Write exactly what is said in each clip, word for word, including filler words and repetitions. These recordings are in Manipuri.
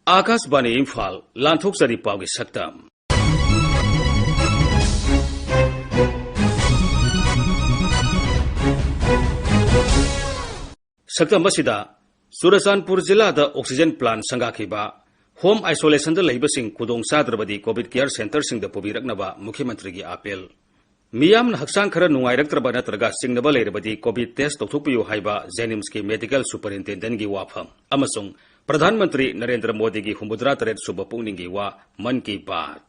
ꯑꯥꯀꯥꯁꯕꯥꯅꯤ ꯏꯝꯐꯥꯜ, ꯂꯥꯟꯊꯣꯛꯆꯔꯤ ꯄꯥꯎꯒꯤ ꯁꯛꯇꯝ꯫ ꯁꯛꯇꯝ ꯑꯁꯤꯗ ꯆꯨꯔꯆꯥꯟꯄꯨꯔ ꯖꯤꯂꯥꯗ oxygen plant ꯁꯪꯒꯥꯈꯤꯕ, home isolationꯗ ꯂꯩꯕꯁꯤꯡ ꯈꯨꯗꯣꯡ ꯆꯥꯗ꯭ꯔꯕꯗꯤ COVID care centreꯁꯤꯡꯗ ꯄꯨꯕꯤꯔꯛꯅꯕ ꯃꯨꯈ꯭ꯌ ꯃꯟꯇ꯭ꯔꯤꯒꯤ ꯑꯥꯄꯦꯜ꯫ ꯃꯤꯌꯥꯝꯅ ꯍꯛꯆꯥꯡ ꯈꯔ ꯅꯨꯡꯉꯥꯏꯔꯛꯇ꯭ꯔꯕ ꯅꯠꯇ꯭ꯔꯒ ꯆꯤꯡꯅꯕ ꯂꯩꯔꯕꯗꯤ COVID test ꯇꯧꯊꯣꯛꯄꯤꯌꯨ ꯍꯥꯏꯕ JNIMSꯀꯤ medical superintendentꯀꯤ ꯋꯥꯐꯝ ꯑꯃꯁꯨꯡ ꯄ꯭ꯔꯙꯥꯟ ꯃꯟꯇ꯭ꯔꯤ ꯅꯔꯦꯟꯗ꯭ꯔ ꯃꯣꯗꯤꯒꯤ ꯍꯨꯝꯐꯨꯇꯔꯥ ꯇꯔꯦꯠ ꯁꯨꯕ ꯄꯨꯛꯅꯤꯡꯒꯤ ꯋꯥ, ꯃꯟ ꯀꯤ ꯕꯥꯠ꯫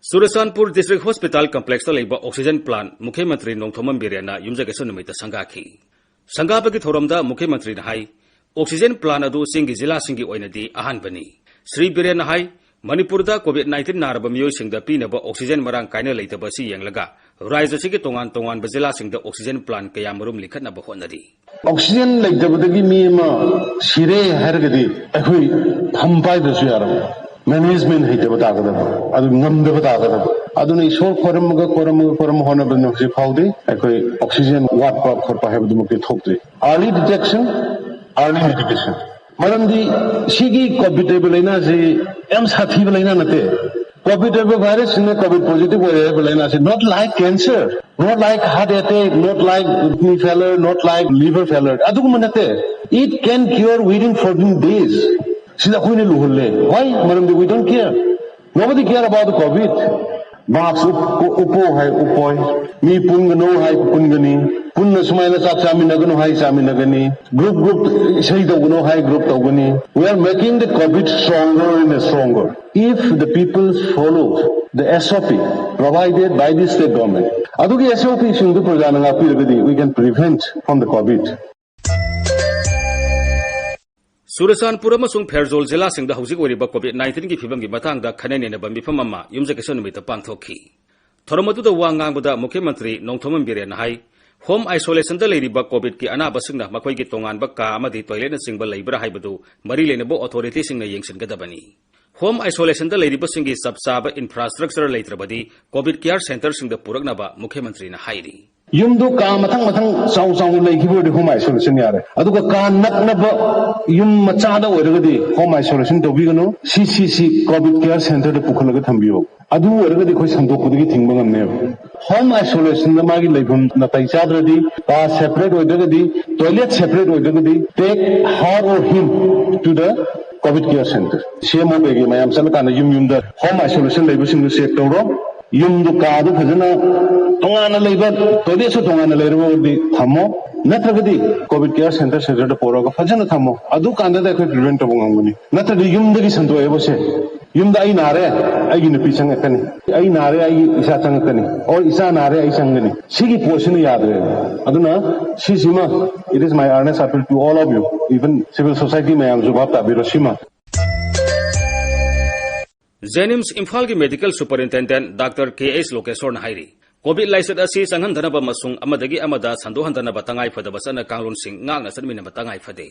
ꯆꯨꯔꯆꯥꯟꯄꯨꯔ District Hospital Complexꯇ ꯂꯩꯕ oxygen plant ꯃꯨꯈ꯭ꯌ ꯃꯟꯇ꯭ꯔꯤ ꯅꯣꯡꯊꯣꯝꯕꯝ ꯕꯤꯔꯦꯟꯅ ꯌꯨꯝꯖꯀꯩꯁ ꯅꯨꯃꯤꯠꯇ ꯁꯪꯒꯥꯈꯤ꯫ ꯁꯪꯒꯥꯕꯒꯤ ꯊꯧꯔꯝꯗ ꯃꯨꯈ꯭ꯌ ꯃꯟꯇ꯭ꯔꯤꯅ ꯍꯥꯏ, oxygen plant ꯑꯗꯨ ꯆꯤꯡꯒꯤ ꯖꯤꯂꯥꯁꯤꯡꯒꯤ ꯑꯣꯏꯅꯗꯤ ꯑꯍꯥꯟꯕꯅꯤ꯫ ꯁ꯭ꯔꯤ ꯕꯤꯔꯦꯟꯅ ꯍꯥꯏ, ꯃꯅꯤꯄꯨꯔꯗ COVID nineteen ꯅꯥꯔꯕ ꯃꯤꯑꯣꯏꯁꯤꯡꯗ ꯄꯤꯅꯕ oxygen ꯃꯔꯥꯡ ꯀꯥꯏꯅ ꯂꯩꯇꯕ ꯑꯁꯤ ꯌꯦꯡꯂꯒ ꯔꯥꯖ꯭ꯌ ꯑꯁꯤꯒꯤ ꯇꯣꯉꯥꯟ ꯇꯣꯉꯥꯟꯕ ꯖꯤꯂꯥꯁꯤꯡꯗ oxygen plant ꯀꯌꯥꯃꯔꯨꯝ ꯂꯤꯡꯈꯠꯅꯕ ꯍꯣꯠꯅꯔꯤ꯫ Oxygen ꯂꯩꯇꯕꯗꯒꯤ ꯃꯤ ꯑꯃ ꯁꯤꯔꯦ ꯍꯥꯏꯔꯒꯗꯤ ꯑꯩꯈꯣꯏ ꯐꯝ ꯄꯥꯏꯗ꯭ꯔꯁꯨ ꯌꯥꯔꯕ, management ꯍꯩꯇꯕ ꯇꯥꯒꯗꯕ, ꯑꯗꯨ ꯉꯝꯗꯕ ꯇꯥꯒꯗꯕ꯫ ꯑꯗꯨꯅ ꯏꯁꯣꯔ ꯈꯣꯏꯔꯝꯃꯒ, ꯈꯣꯏꯔꯝꯃꯒ, ꯈꯣꯏꯔꯝꯃ ꯍꯣꯠꯅꯕꯗꯨꯅ ꯍꯧꯖꯤꯛ ꯐꯥꯎꯗꯤ ꯑꯩꯈꯣꯏ oxygen ꯋꯥꯠꯄ ꯈꯣꯠꯄ ꯍꯥꯏꯕꯗꯨꯃꯛꯇꯤ ꯊꯣꯛꯇ꯭ꯔꯤ꯫ Early detection, early medication꯫ ꯃꯔꯝꯗꯤ ꯁꯤꯒꯤ COVID ꯍꯥꯏꯕ ꯂꯥꯏꯅꯥꯁꯤ ꯌꯥꯝ ꯁꯥꯊꯤꯕ ꯂꯥꯏꯅꯥ ꯅꯠꯇꯦ꯫ COVID ꯍꯥꯏꯕ virus ꯁꯤꯅ COVID positive ꯑꯣꯏꯔꯦ ꯍꯥꯏꯕ ꯂꯥꯏꯅꯥꯁꯤ not like cancer, not like heart attack, not like kidney failure, not like liver failure, ꯑꯗꯨꯒꯨꯝꯕ ꯅꯠꯇꯦ꯫ It can cure within fourteen days꯫ ꯁꯤꯗ ꯑꯩꯈꯣꯏꯅ ꯂꯨꯍꯜꯂꯦ꯫ Why? ꯃꯔꯝꯗꯤ we don't care. Nobody care about the COVID. Mask ꯎꯞ-, ꯎꯞꯄꯣ ꯍꯥꯏ ꯎꯞꯄꯣꯏ, ꯃꯤ ꯄꯨꯟꯒꯅꯨ ꯍꯥꯏ ꯄꯨꯟꯒꯅꯤ, ꯄꯨꯟꯅ ꯁꯨꯃꯥꯏꯅ ꯆꯥꯛ ꯆꯥꯃꯤꯟꯅꯒꯅꯨ ꯍꯥꯏ ꯆꯥꯃꯤꯟꯅꯒꯅꯤ, group group ꯏꯁꯩ ꯇꯧꯒꯅꯨ ꯍꯥꯏ group ꯇꯧꯒꯅꯤ꯫ We are making the COVID stronger and stronger if the people follow the SOP provided by the state government. ꯑꯗꯨꯒꯤ SOP ꯁꯤꯡꯗꯨ ꯄ꯭ꯔꯖꯥꯅ ꯉꯥꯛꯄꯤꯔꯒꯗꯤ we can prevent from the COVID. Churachandpur ꯑꯃꯁꯨꯡ ꯐꯦꯔꯖꯣꯜ ꯖꯤꯂꯥꯁꯤꯡꯗ ꯍꯧꯖꯤꯛ ꯑꯣꯏꯔꯤꯕ COVID nineteenꯒꯤ ꯐꯤꯕꯝꯒꯤ ꯃꯇꯥꯡꯗ ꯈꯟꯅ ꯅꯩꯅꯕ ꯃꯤꯐꯝ ꯑꯃ ꯌꯨꯝꯖꯀꯩꯁ ꯅꯨꯃꯤꯠꯇ ꯄꯥꯡꯊꯣꯛꯈꯤ꯫ ꯊꯧꯔꯝ ꯑꯗꯨꯗ ꯋꯥ ꯉꯥꯡꯕꯗ ꯃꯨꯈ꯭ꯌ ꯃꯟꯇ꯭ꯔꯤ ꯅꯣꯡꯊꯣꯝꯕꯝ ꯕꯤꯔꯦꯟꯅ ꯍꯥꯏ, home isolationꯗ ꯂꯩꯔꯤꯕ COVIDꯀꯤ ꯑꯅꯥꯕꯁꯤꯡꯅ ꯃꯈꯣꯏꯒꯤ ꯇꯣꯉꯥꯟꯕ ꯀꯥ ꯑꯃꯗꯤ toiletꯅꯆꯤꯡꯕ ꯂꯩꯕ꯭ꯔꯥ ꯍꯥꯏꯕꯗꯨ ꯃꯔꯤ ꯂꯩꯅꯕ authorityꯁꯤꯡꯅ ꯌꯦꯡꯁꯤꯟꯒꯗꯕꯅꯤ꯫ Home isolationꯗ ꯂꯩꯔꯤꯕꯁꯤꯡꯒꯤ ꯆꯞ ꯆꯥꯕ infrastructure ꯂꯩꯇ꯭ꯔꯕꯗꯤ COVID care centreꯁꯤꯡꯗ ꯄꯨꯔꯛꯅꯕ ꯃꯨꯈ꯭ꯌ ꯃꯟꯇ꯭ꯔꯤꯅ ꯍꯥꯏꯔꯤ꯫ ꯌꯨꯝꯗꯨ ꯀꯥ ꯃꯊꯪ ꯃꯊꯪ ꯆꯥꯎ ꯆꯥꯎꯅ ꯂꯩꯈꯤꯕ ꯑꯣꯏꯔꯗꯤ home isolation ꯌꯥꯔꯦ, ꯑꯗꯨꯒ ꯀꯥ ꯅꯛꯅꯕ ꯌꯨꯝ ꯃꯆꯥꯗ ꯑꯣꯏꯔꯒꯗꯤ home isolation ꯇꯧꯕꯤꯒꯅꯨ꯫ ꯁꯤ ꯁꯤ ꯁꯤ COVID care centreꯗ ꯄꯨꯈꯠꯂꯒ ꯊꯝꯕꯤꯌꯨ꯫ ꯑꯗꯨ ꯑꯣꯏꯔꯒꯗꯤ ꯑꯩꯈꯣꯏ ꯁꯟꯗꯣꯛꯄꯗꯒꯤ ꯊꯤꯡꯕ ꯉꯝꯅꯦꯕ꯫ Home isolationꯗ ꯃꯥꯒꯤ ꯂꯩꯐꯝ ꯅꯥꯇꯩ ꯆꯥꯗ꯭ꯔꯗꯤ, ꯀꯥ separate ꯑꯣꯏꯗ꯭ꯔꯒꯗꯤ, toilet separate ꯑꯣꯏꯗ꯭ꯔꯒꯗꯤ, take her or him to the COVID care center꯫ ꯁꯤ ꯑꯦꯝ ꯑꯣ ꯀꯩꯒꯤ ꯃꯌꯥꯝ ꯆꯠꯂꯀꯥꯟꯗ ꯌꯨꯝ ꯌꯨꯝꯗ home isolation ꯂꯩꯕꯁꯤꯡꯗꯨ check ꯇꯧꯔꯣ꯫ ꯌꯨꯝꯗꯨ, ꯀꯥꯗꯨ ꯐꯖꯅ ꯇꯣꯉꯥꯟꯅ ꯂꯩꯕ, toiletꯁꯨ ꯇꯣꯉꯥꯟꯅ ꯂꯩꯔꯒꯗꯤ ꯊꯝꯃꯣ, ꯅꯠꯇ꯭ꯔꯒꯗꯤ COVID care center centreꯗ ꯄꯨꯔꯒ ꯐꯖꯅ ꯊꯝꯃꯣ꯫ ꯑꯗꯨ ꯀꯥꯟꯗꯗ ꯑꯩꯈꯣꯏ prevent ꯇꯧꯕ ꯉꯝꯒꯅꯤ꯫ ꯅꯠꯇ꯭ꯔꯗꯤ ꯌꯨꯝꯗꯒꯤ ꯁꯟꯗꯣꯛꯑꯦꯕꯁꯦ, ꯌꯨꯝꯗ ꯑꯩ ꯅꯥꯔꯦ, ꯑꯩꯒꯤ ꯅꯨꯄꯤ ꯆꯪꯉꯛꯀꯅꯤ, ꯑꯩ ꯅꯥꯔꯦ, ꯑꯩꯒꯤ ꯏꯆꯥ ꯆꯪꯉꯛꯀꯅꯤ, or ꯏꯆꯥ ꯅꯥꯔꯦ, ꯑꯩ ꯆꯪꯒꯅꯤ꯫ ꯁꯤꯒꯤ ꯄꯣꯠꯁꯤꯅ ꯌꯥꯗ꯭ꯔꯦꯕ꯫ ꯑꯗꯨꯅ ꯁꯤꯁꯤꯃ, it is my earnest appeal to all of you, even civil society ꯃꯌꯥꯝꯁꯨ ꯚꯥꯞ ꯇꯥꯕꯤꯔꯣ ꯁꯤꯃ꯫ JNIMS ꯏꯝꯐꯥꯜꯒꯤ medical superintendent Doctor K H ꯂꯣꯀꯦꯁꯣꯔꯅ ꯍꯥꯏꯔꯤ, COVID ꯂꯥꯏꯆꯠ ꯑꯁꯤ ꯆꯪꯍꯟꯗꯅꯕ ꯑꯃꯁꯨꯡ ꯑꯃꯗꯒꯤ ꯑꯃꯗ ꯁꯟꯗꯣꯛꯍꯟꯗꯅꯕ ꯇꯉꯥꯏ ꯐꯗꯕ ꯆꯠꯅ ꯀꯥꯡꯂꯣꯟꯁꯤꯡ ꯉꯥꯛꯅ ꯆꯠꯃꯤꯟꯅꯕ ꯇꯉꯥꯏ ꯐꯗꯦ꯫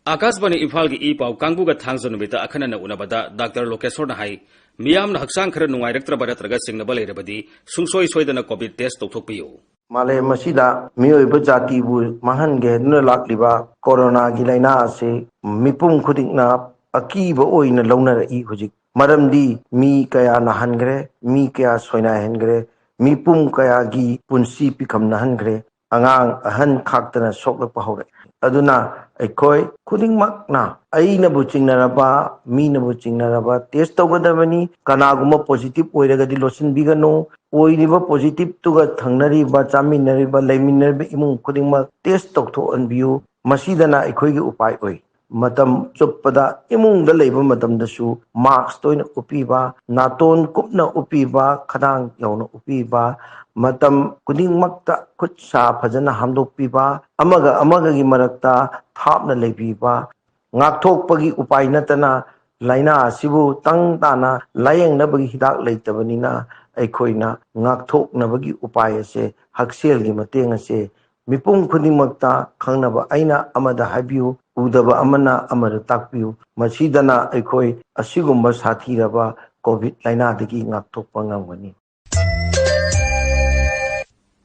ꯑꯥꯀꯥꯁꯕꯥꯅꯤ ꯏꯝꯐꯥꯜꯒꯤ ꯏ ꯄꯥꯎ ꯀꯥꯡꯕꯨꯒ ꯊꯥꯡꯖ ꯅꯨꯃꯤꯠꯇ ꯑꯈꯟꯅꯅ ꯎꯅꯕꯗ Doctor ꯂꯣꯀꯦꯁꯣꯔꯅ ꯍꯥꯏ, ꯃꯤꯌꯥꯝꯅ ꯍꯛꯆꯥꯡ ꯈꯔ ꯅꯨꯡꯉꯥꯏꯔꯛꯇ꯭ꯔꯕ ꯅꯠꯇ꯭ꯔꯒ ꯆꯤꯡꯅꯕ ꯂꯩꯔꯕꯗꯤ ꯁꯨꯡꯁꯣꯏ ꯁꯣꯏꯗꯅ COVID test ꯇꯧꯊꯣꯛꯄꯤꯌꯨ꯫ ꯃꯥꯂꯦꯝ ꯑꯁꯤꯗ ꯃꯤꯑꯣꯏꯕ ꯖꯥꯇꯤꯕꯨ ꯃꯥꯡꯍꯟꯒꯦ ꯍꯥꯏꯗꯨꯅ ꯂꯥꯛꯂꯤꯕ ꯀꯣꯔꯣꯅꯥꯒꯤ ꯂꯥꯏꯅꯥ ꯑꯁꯤ ꯃꯤꯄꯨꯝ ꯈꯨꯗꯤꯡꯅ ꯑꯀꯤꯕ ꯑꯣꯏꯅ ꯂꯧꯅꯔꯛꯏ ꯍꯧꯖꯤꯛ꯫ ꯃꯔꯝꯗꯤ ꯃꯤ ꯀꯌꯥ ꯅꯥꯍꯟꯈ꯭ꯔꯦ, ꯃꯤ ꯀꯌꯥ ꯁꯣꯏꯅꯥꯏꯍꯟꯈ꯭ꯔꯦ, ꯃꯤꯄꯨꯝ ꯀꯌꯥꯒꯤ ꯄꯨꯟꯁꯤ ꯄꯤꯈꯝꯅꯍꯟꯈ꯭ꯔꯦ꯫ ꯑꯉꯥꯡ ꯑꯍꯟ ꯈꯥꯛꯇꯅ ꯁꯣꯛꯂꯛꯄ ꯍꯧꯔꯛꯏ꯫ ꯑꯗꯨꯅ ꯑꯩꯈꯣꯏ ꯈꯨꯗꯤꯡꯃꯛꯅ ꯑꯩꯅꯕꯨ ꯆꯤꯡꯅꯔꯕ, ꯃꯤꯅꯕꯨ ꯆꯤꯡꯅꯔꯕ test ꯇꯧꯒꯗꯕꯅꯤ꯫ ꯀꯅꯥꯒꯨꯝꯕ positive ꯑꯣꯏꯔꯒꯗꯤ ꯂꯣꯠꯁꯤꯟꯕꯤꯒꯅꯨ꯫ ꯑꯣꯏꯔꯤꯕ positiveꯇꯨꯒ ꯊꯪꯅꯔꯤꯕ, ꯆꯥꯃꯤꯟꯅꯔꯤꯕ, ꯂꯩꯃꯤꯟꯅꯔꯤꯕ ꯏꯃꯨꯡ ꯈꯨꯗꯤꯡꯃꯛ test ꯇꯧꯊꯣꯛꯍꯟꯕꯤꯌꯨ꯫ ꯃꯁꯤꯗꯅ ꯑꯩꯈꯣꯏꯒꯤ ꯎꯄꯥꯏ ꯑꯣꯏ꯫ ꯃꯇꯝ ꯆꯨꯞꯄꯗ ꯏꯃꯨꯡꯗ ꯂꯩꯕ ꯃꯇꯝꯗꯁꯨ mask ꯇꯣꯏꯅ ꯎꯞꯄꯤꯕ, ꯅꯥꯇꯣꯟ ꯀꯨꯞꯅ ꯎꯞꯄꯤꯕ, ꯈꯗꯥꯡ ꯌꯧꯅ ꯎꯞꯄꯤꯕ, ꯃꯇꯝ ꯈꯨꯗꯤꯡꯃꯛꯇ ꯈꯨꯠ ꯁꯥ ꯐꯖꯅ ꯍꯥꯝꯗꯣꯛꯄꯤꯕ, ꯑꯃꯒ ꯑꯃꯒꯒꯤ ꯃꯔꯛꯇ ꯊꯥꯞꯅ ꯂꯩꯕꯤꯕ, ꯉꯥꯛꯊꯣꯛꯄꯒꯤ ꯎꯄꯥꯏ ꯅꯠꯇꯅ ꯂꯥꯏꯅꯥ ꯑꯁꯤꯕꯨ ꯇꯪ ꯇꯥꯅ ꯂꯥꯌꯦꯡꯅꯕꯒꯤ ꯍꯤꯗꯥꯛ ꯂꯩꯇꯕꯅꯤꯅ ꯑꯩꯈꯣꯏꯅ ꯉꯥꯛꯊꯣꯛꯅꯕꯒꯤ ꯎꯄꯥꯏ ꯑꯁꯦ ꯍꯛꯁꯦꯜꯒꯤ ꯃꯇꯦꯡ ꯑꯁꯦ ꯃꯤꯄꯨꯝ ꯈꯨꯗꯤꯡꯃꯛꯇ ꯈꯪꯅꯕ ꯑꯩꯅ ꯑꯃꯗ ꯍꯥꯏꯕꯤꯌꯨ, ꯎꯗꯕ ꯑꯃꯅ ꯑꯃꯗ ꯇꯥꯛꯄꯤꯌꯨ꯫ ꯃꯁꯤꯗꯅ ꯑꯩꯈꯣꯏ ꯑꯁꯤꯒꯨꯝꯕ ꯁꯥꯊꯤꯔꯕ COVID ꯂꯥꯏꯅꯥꯗꯒꯤ ꯉꯥꯛꯊꯣꯛꯄ ꯉꯝꯒꯅꯤ꯫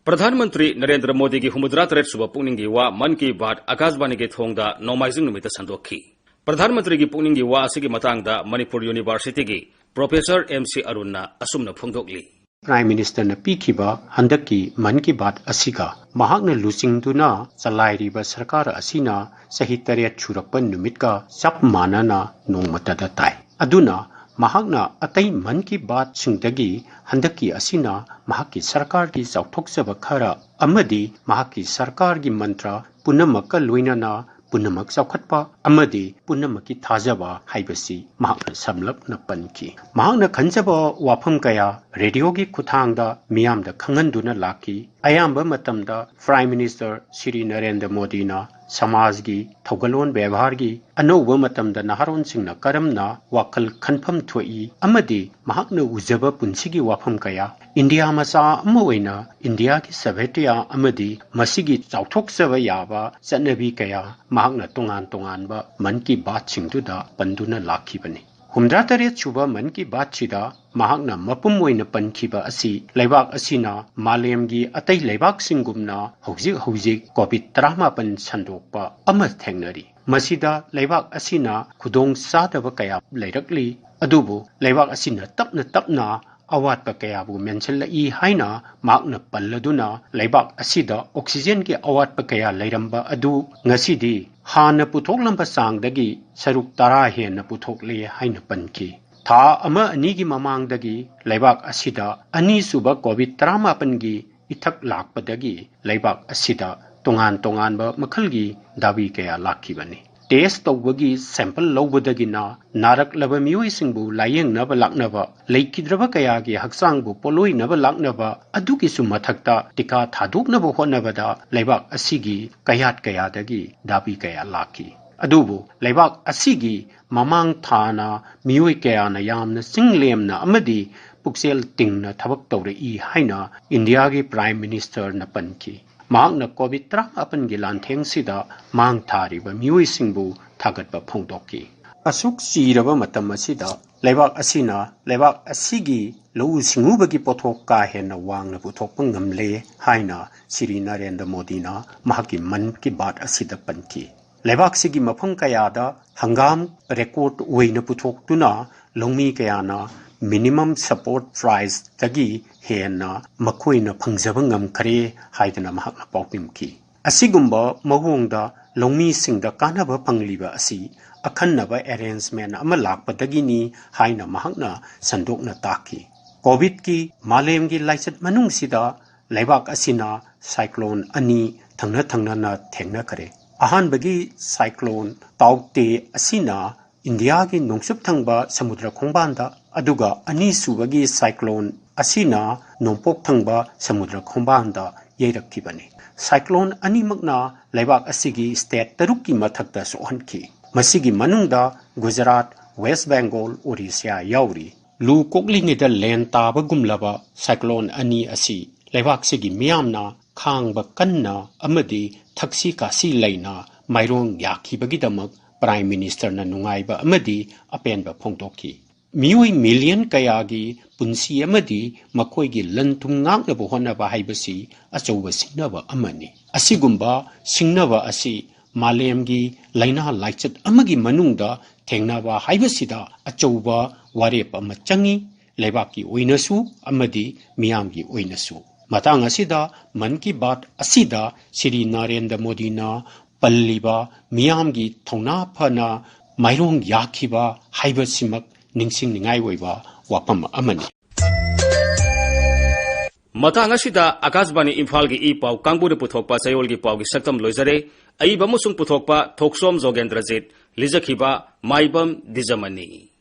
ꯄ꯭ꯔꯙꯥꯟ ꯃꯟꯇ꯭ꯔꯤ ꯅꯔꯦꯟꯗ꯭ꯔ ꯃꯣꯗꯤꯒꯤ ꯍꯨꯝꯐꯨꯇꯔꯥ ꯇꯔꯦꯠ ꯁꯨꯕ ꯄꯨꯛꯅꯤꯡꯒꯤ ꯋꯥ ꯃꯟ ꯀꯤ ꯕꯥꯠ ꯑꯀꯥꯁꯕꯥꯅꯤꯒꯤ ꯊꯣꯡꯗ ꯅꯣꯡꯃꯥꯏꯖꯤꯡ ꯅꯨꯃꯤꯠꯇ ꯁꯟꯗꯣꯛꯈꯤ꯫ ꯄ꯭ꯔꯙꯥꯟ ꯃꯟꯇ꯭ꯔꯤꯒꯤ ꯄꯨꯛꯅꯤꯡꯒꯤ ꯋꯥ ꯑꯁꯤꯒꯤ ꯃꯇꯥꯡꯗ ꯃꯅꯤꯄꯨꯔ ꯌꯨꯅꯤꯚꯔꯁꯤꯇꯤꯒꯤ ꯄ꯭ꯔꯣꯐꯦꯁꯔ ꯑꯦꯝ ꯁꯤ ꯑꯔꯨꯟꯅ ꯑꯁꯨꯝꯅ ꯐꯣꯡꯗꯣꯛꯂꯤ꯫ ꯄ꯭ꯔꯥꯏꯝ ꯃꯤꯅꯤꯁꯇꯔꯅ ꯄꯤꯈꯤꯕ ꯍꯟꯗꯛꯀꯤ ꯃꯟ ꯀꯤ ꯕꯥꯠ ꯑꯁꯤꯒ ꯃꯍꯥꯛꯅ ꯂꯨꯆꯤꯡꯗꯨꯅ ꯆꯂꯥꯏꯔꯤꯕ ꯁꯔꯀꯥꯔ ꯑꯁꯤꯅ ꯆꯍꯤ ꯇꯔꯦꯠ ꯁꯨꯔꯛꯄ ꯅꯨꯃꯤꯠꯀ ꯆꯞ ꯃꯥꯟꯅꯅ ꯅꯣꯡꯃꯇꯗ ꯇꯥꯏ꯫ ꯑꯗꯨꯅ ꯃꯍꯥꯛꯅ ꯑꯇꯩ ꯃꯟ ꯀꯤ ꯕꯥꯠꯁꯤꯡꯗꯒꯤ ꯍꯟꯗꯛꯀꯤ ꯑꯁꯤꯅ ꯃꯍꯥꯛꯀꯤ ꯁꯔꯀꯥꯔꯒꯤ ꯆꯥꯎꯊꯣꯛꯆꯕ ꯈꯔ ꯑꯃꯗꯤ ꯃꯍꯥꯛꯀꯤ ꯁꯔꯀꯥꯔꯒꯤ ꯃꯟꯇ꯭ꯔ ꯄꯨꯝꯅꯃꯛꯀ ꯂꯣꯏꯅꯅ ꯄꯨꯝꯅꯃꯛ ꯆꯥꯎꯈꯠꯄ ꯑꯃꯗꯤ ꯄꯨꯝꯅꯃꯛꯀꯤ ꯊꯥꯖꯕ ꯍꯥꯏꯕꯁꯤ ꯃꯍꯥꯛꯅ ꯁꯝꯂꯞꯅ ꯄꯟꯈꯤ꯫ ꯃꯍꯥꯛꯅ ꯈꯟꯖꯕ ꯋꯥꯐꯝ ꯀꯌꯥ ꯔꯦꯗꯤꯑꯣꯒꯤ ꯈꯨꯠꯊꯥꯡꯗ ꯃꯤꯌꯥꯝꯗ ꯈꯪꯍꯟꯗꯨꯅ ꯂꯥꯛꯈꯤ꯫ ꯑꯌꯥꯝꯕ ꯃꯇꯝꯗ ꯄ꯭ꯔꯥꯏꯝ ꯃꯤꯅꯤꯁꯇꯔ ꯁ꯭ꯔꯤ ꯅꯔꯦꯟꯗ꯭ꯔ ꯃꯣꯗꯤꯅ ꯁꯃꯥꯖꯒꯤ ꯊꯧꯒꯜꯂꯣꯟ ꯕꯦꯕꯥꯔꯒꯤ ꯑꯅꯧꯕ ꯃꯇꯝꯗ ꯅꯍꯥꯔꯣꯟꯁꯤꯡꯅ ꯀꯔꯝꯅ ꯋꯥꯈꯜ ꯈꯟꯐꯝ ꯊꯣꯛꯏ ꯑꯃꯗꯤ ꯃꯍꯥꯛꯅ ꯎꯖꯕ ꯄꯨꯟꯁꯤꯒꯤ ꯋꯥꯐꯝ ꯀꯌꯥ, ꯏꯟꯗꯤꯌꯥ ꯃꯆꯥ ꯑꯃ ꯑꯣꯏꯅ ꯏꯟꯗꯤꯌꯥꯒꯤ ꯁꯚ꯭ꯌꯇꯥ ꯑꯃꯗꯤ ꯃꯁꯤꯒꯤ ꯆꯥꯎꯊꯣꯛꯆꯕ ꯌꯥꯕ ꯆꯠꯅꯕꯤ ꯀꯌꯥ ꯃꯍꯥꯛꯅ ꯇꯣꯉꯥꯟ ꯇꯣꯉꯥꯟꯕ ꯃꯟ ꯀꯤ ꯕꯥꯠꯁꯤꯡꯗꯨꯗ ꯄꯟꯗꯨꯅ ꯂꯥꯛꯈꯤꯕꯅꯤ꯫ ꯍꯨꯝꯐꯨꯇꯔꯥ ꯇꯔꯦꯠ ꯁꯨꯕ ꯃꯟ ꯀꯤ ꯕꯥꯠꯁꯤꯗ ꯃꯍꯥꯛꯅ ꯃꯄꯨꯝ ꯑꯣꯏꯅ ꯄꯟꯈꯤꯕ ꯑꯁꯤ ꯂꯩꯕꯥꯛ ꯑꯁꯤꯅ ꯃꯥꯂꯦꯝꯒꯤ ꯑꯇꯩ ꯂꯩꯕꯥꯛꯁꯤꯡꯒꯨꯝꯅ ꯍꯧꯖꯤꯛ ꯍꯧꯖꯤꯛ ꯀꯣꯚꯤꯗ ꯇꯔꯥꯃꯥꯄꯟ ꯁꯟꯗꯣꯛꯄ ꯑꯃ ꯊꯦꯡꯅꯔꯤ꯫ ꯃꯁꯤꯗ ꯂꯩꯕꯥꯛ ꯑꯁꯤꯅ ꯈꯨꯗꯣꯡ ꯆꯥꯗꯕ ꯀꯌꯥ ꯂꯩꯔꯛꯂꯤ, ꯑꯗꯨꯕꯨ ꯂꯩꯕꯥꯛ ꯑꯁꯤꯅ ꯇꯞꯅ ꯇꯞꯅ ꯑꯋꯥꯠꯄ ꯀꯌꯥꯕꯨ ꯃꯦꯟꯁꯤꯜꯂꯛꯏ ꯍꯥꯏꯅ ꯃꯍꯥꯛꯅ ꯄꯜꯂꯗꯨꯅ, ꯂꯩꯕꯥꯛ ꯑꯁꯤꯗ ꯑꯣꯛꯁꯤꯖꯦꯟꯒꯤ ꯑꯋꯥꯠꯄ ꯀꯌꯥ ꯂꯩꯔꯝꯕ ꯑꯗꯨ ꯉꯁꯤꯗꯤ ꯍꯥꯟꯅ ꯄꯨꯊꯣꯛꯂꯝꯕ ꯆꯥꯡꯗꯒꯤ ꯁꯔꯨꯛ ꯇꯔꯥ ꯍꯦꯟꯅ ꯄꯨꯊꯣꯛꯂꯦ ꯍꯥꯏꯅ ꯄꯟꯈꯤ꯫ ꯊꯥ ꯑꯃ ꯑꯅꯤꯒꯤ ꯃꯃꯥꯡꯗꯒꯤ ꯂꯩꯕꯥꯛ ꯑꯁꯤꯗ ꯑꯅꯤꯁꯨꯕ ꯀꯣꯚꯤꯗ ꯇꯔꯥꯃꯥꯄꯟꯒꯤ ꯏꯊꯛ ꯂꯥꯛꯄꯗꯒꯤ ꯂꯩꯕꯥꯛ ꯑꯁꯤꯗ ꯇꯣꯉꯥꯟ ꯇꯣꯉꯥꯟꯕ ꯃꯈꯜꯒꯤ ꯗꯥꯕꯤ ꯀꯌꯥ ꯂꯥꯛꯈꯤꯕꯅꯤ꯫ ꯇꯦꯁ ꯇꯧꯕꯒꯤ ꯁꯦꯝꯄꯜ ꯂꯧꯕꯗꯒꯤꯅ ꯅꯥꯔꯛꯂꯕ ꯃꯤꯑꯣꯏꯁꯤꯡꯕꯨ ꯂꯥꯌꯦꯡꯅꯕ ꯂꯥꯛꯅꯕ, ꯂꯩꯈꯤꯗ꯭ꯔꯕ ꯀꯌꯥꯒꯤ ꯍꯛꯆꯥꯡꯕꯨ ꯄꯣꯠꯂꯣꯏꯅꯕ ꯂꯥꯛꯅꯕ, ꯑꯗꯨꯒꯤꯁꯨ ꯃꯊꯛꯇ ꯇꯤꯀꯥ ꯊꯥꯗꯣꯛꯅꯕ ꯍꯣꯠꯅꯕꯗ ꯂꯩꯕꯥꯛ ꯑꯁꯤꯒꯤ ꯀꯌꯥꯠ ꯀꯌꯥꯗꯒꯤ ꯗꯥꯕꯤ ꯀꯌꯥ ꯂꯥꯛꯈꯤ꯫ ꯑꯗꯨꯕꯨ ꯂꯩꯕꯥꯛ ꯑꯁꯤꯒꯤ ꯃꯃꯥꯡ ꯊꯥꯅ ꯃꯤꯑꯣꯏ ꯀꯌꯥꯅ ꯌꯥꯝꯅ ꯆꯤꯡꯂꯦꯝꯅ ꯑꯃꯗꯤ ꯄꯨꯛꯆꯦꯜ ꯇꯤꯡꯅ ꯊꯕꯛ ꯇꯧꯔꯛꯏ ꯍꯥꯏꯅ ꯏꯟꯗꯤꯌꯥꯒꯤ ꯄ꯭ꯔꯥꯏꯝ ꯃꯤꯅꯤꯁꯇꯔꯅ ꯄꯟꯈꯤ꯫ ꯃꯍꯥꯛꯅ ꯀꯣꯚꯤꯗ ꯇꯔꯥꯃꯥꯄꯟꯒꯤ ꯂꯥꯟꯊꯦꯡꯁꯤꯗ ꯃꯥꯡ ꯊꯥꯔꯤꯕ ꯃꯤꯑꯣꯏꯁꯤꯡꯕꯨ ꯊꯥꯒꯠꯄ ꯐꯣꯡꯗꯣꯛꯈꯤ꯫ ꯑꯁꯨꯛ ꯆꯤꯔꯕ ꯃꯇꯝ ꯑꯁꯤꯗ ꯂꯩꯕꯥꯛ ꯑꯁꯤꯅ ꯂꯩꯕꯥꯛ ꯑꯁꯤꯒꯤ ꯂꯧꯎ ꯁꯤꯡꯎꯕꯒꯤ ꯄꯣꯠꯊꯣꯛ ꯀꯥ ꯍꯦꯟꯅ ꯋꯥꯡꯅ ꯄꯨꯊꯣꯛꯄ ꯉꯝꯂꯦ ꯍꯥꯏꯅ ꯁ꯭ꯔꯤ ꯅꯔꯦꯟꯗ꯭ꯔ ꯃꯣꯗꯤꯅ ꯃꯍꯥꯛꯀꯤ ꯃꯟ ꯀꯤ ꯕꯥꯠ ꯑꯁꯤꯗ ꯄꯟꯈꯤ꯫ ꯂꯩꯕꯥꯛꯁꯤꯒꯤ ꯃꯐꯝ ꯀꯌꯥꯗ ꯍꯪꯒꯥꯝ ꯔꯦꯀꯣꯔꯗ ꯑꯣꯏꯅ ꯄꯨꯊꯣꯛꯇꯨꯅ ꯂꯧꯃꯤ ꯀꯌꯥꯅ ꯃꯤꯅꯤꯃꯝ ꯁꯄꯣꯔꯠ ꯄ꯭ꯔꯥꯏꯁꯇꯒꯤ ꯍꯦꯟꯅ ꯃꯈꯣꯏꯅ ꯐꯪꯖꯕ ꯉꯝꯈ꯭ꯔꯦ ꯍꯥꯏꯗꯨꯅ ꯃꯍꯥꯛꯅ ꯄꯥꯎꯗꯝꯈꯤ꯫ ꯑꯁꯤꯒꯨꯝꯕ ꯃꯑꯣꯡꯗ ꯂꯧꯃꯤꯁꯤꯡꯗ ꯀꯥꯟꯅꯕ ꯐꯪꯂꯤꯕ ꯑꯁꯤ ꯑꯈꯟꯅꯕ ꯑꯦꯔꯦꯟꯖꯃꯦꯟ ꯑꯃ ꯂꯥꯛꯄꯗꯒꯤꯅꯤ ꯍꯥꯏꯅ ꯃꯍꯥꯛꯅ ꯁꯟꯗꯣꯛꯅ ꯇꯥꯛꯈꯤ꯫ ꯀꯣꯚꯤꯗꯀꯤ ꯃꯥꯂꯦꯝꯒꯤ ꯂꯥꯏꯆꯠ ꯃꯅꯨꯡꯁꯤꯗ ꯂꯩꯕꯥꯛ ꯑꯁꯤꯅ ꯁꯥꯏꯀ꯭ꯂꯣꯟ ꯑꯅꯤ ꯊꯪꯅ ꯊꯪꯅꯅ ꯊꯦꯡꯅꯈ꯭ꯔꯦ꯫ ꯑꯍꯥꯟꯕꯒꯤ ꯁꯥꯏꯀ꯭ꯂꯣꯟ ꯇꯥꯎꯇꯦ ꯑꯁꯤꯅ ꯏꯟꯗꯤꯌꯥꯒꯤ ꯅꯣꯡꯆꯨꯞ ꯊꯪꯕ ꯁꯃꯨꯗ꯭ꯔ ꯈꯣꯡꯕꯥꯟꯗ, ꯑꯗꯨꯒ ꯑꯅꯤꯁꯨꯕꯒꯤ ꯁꯥꯏꯀ꯭ꯂꯣꯟ ꯑꯁꯤꯅ ꯅꯣꯡꯄꯣꯛ ꯊꯪꯕ ꯁꯃꯨꯗ꯭ꯔ ꯈꯣꯡꯕꯥꯟꯗ ꯌꯩꯔꯛꯈꯤꯕꯅꯤ꯫ ꯁꯥꯏꯀ꯭ꯂꯣꯟ ꯑꯅꯤꯃꯛꯅ ꯂꯩꯕꯥꯛ ꯑꯁꯤꯒꯤ ꯁ꯭ꯇꯦꯠ ꯇꯔꯨꯛꯀꯤ ꯃꯊꯛꯇ ꯁꯣꯛꯍꯟꯈꯤ꯫ ꯃꯁꯤꯒꯤ ꯃꯅꯨꯡꯗ ꯒꯨꯖꯔꯥꯠ, ꯋꯦꯁ ꯕꯦꯡꯒꯣꯜ, ꯑꯣꯔꯤꯁꯥ ꯌꯥꯎꯔꯤ꯫ ꯂꯨ ꯀꯣꯛꯂꯤꯉꯩꯗ ꯂꯦꯟ ꯇꯥꯕꯒꯨꯝꯂꯕ ꯁꯥꯏꯀ꯭ꯂꯣꯟ ꯑꯅꯤ ꯑꯁꯤ ꯂꯩꯕꯥꯛꯁꯤꯒꯤ ꯃꯤꯌꯥꯝꯅ ꯈꯥꯡꯕ ꯀꯟꯅ ꯑꯃꯗꯤ ꯊꯛꯁꯤ ꯈꯥꯁꯤ ꯂꯩꯅ ꯃꯥꯏꯔꯣꯡ ꯌꯥꯈꯤꯕꯒꯤꯗꯃꯛ ꯄ꯭ꯔꯥꯏꯝ ꯃꯤꯅꯤꯁꯇꯔꯅ ꯅꯨꯡꯉꯥꯏꯕ ꯑꯃꯗꯤ ꯑꯄꯦꯟꯕ ꯐꯣꯡꯗꯣꯛꯈꯤ꯫ ꯃꯤꯑꯣꯏ ꯃꯤꯂꯤꯌꯟ ꯀꯌꯥꯒꯤ ꯄꯨꯟꯁꯤ ꯑꯃꯗꯤ ꯃꯈꯣꯏꯒꯤ ꯂꯟ ꯊꯨꯝ ꯉꯥꯛꯅꯕ ꯍꯣꯠꯅꯕ ꯍꯥꯏꯕꯁꯤ ꯑꯆꯧꯕ ꯁꯤꯡꯅꯕ ꯑꯃꯅꯤ꯫ ꯑꯁꯤꯒꯨꯝꯕ ꯁꯤꯡꯅꯕ ꯑꯁꯤ ꯃꯥꯂꯦꯝꯒꯤ ꯂꯥꯏꯅꯥ ꯂꯥꯏꯆꯠ ꯑꯃꯒꯤ ꯃꯅꯨꯡꯗ ꯊꯦꯡꯅꯕ ꯍꯥꯏꯕꯁꯤꯗ ꯑꯆꯧꯕ ꯋꯥꯔꯦꯞ ꯑꯃ ꯆꯪꯏ, ꯂꯩꯕꯥꯛꯀꯤ ꯑꯣꯏꯅꯁꯨ ꯑꯃꯗꯤ ꯃꯤꯌꯥꯝꯒꯤ ꯑꯣꯏꯅꯁꯨ꯫ ꯃꯇꯥꯡ ꯑꯁꯤꯗ ꯃꯟ ꯀꯤ ꯕꯥꯠ ꯑꯁꯤꯗ ꯁ꯭ꯔꯤ ꯅꯔꯦꯟꯗ꯭ꯔ ꯃꯣꯗꯤꯅ ꯄꯜꯂꯤꯕ ꯃꯤꯌꯥꯝꯒꯤ ꯊꯧꯅꯥ ꯐꯅ ꯃꯥꯏꯔꯣꯡ ꯌꯥꯈꯤꯕ ꯍꯥꯏꯕꯁꯤꯃꯛ ꯅꯤꯡꯁꯤꯡꯅꯤꯡꯉꯥꯏ ꯑꯣꯏꯕ ꯋꯥꯐꯝ ꯑꯃꯅꯤ꯫ ꯃꯇꯥꯡ ꯑꯁꯤꯗ ꯑꯀꯥꯁꯕꯥꯅꯤ ꯏꯝꯐꯥꯜꯒꯤ ꯏ ꯄꯥꯎ ꯀꯥꯡꯕꯨꯅ ꯄꯨꯊꯣꯛꯄ ꯆꯌꯣꯜꯒꯤ ꯄꯥꯎꯒꯤ ꯁꯛꯇꯝ ꯂꯣꯏꯖꯔꯦ꯫ ꯑꯏꯕ ꯑꯃꯁꯨꯡ ꯄꯨꯊꯣꯛꯄ ꯊꯣꯛꯆꯣꯝ ꯖꯣꯒꯦꯟꯗ꯭ꯔꯖꯤꯠ, ꯂꯤꯖꯈꯤꯕ ꯃꯥꯏꯕꯝ ꯗꯤꯖꯃꯅꯤ꯫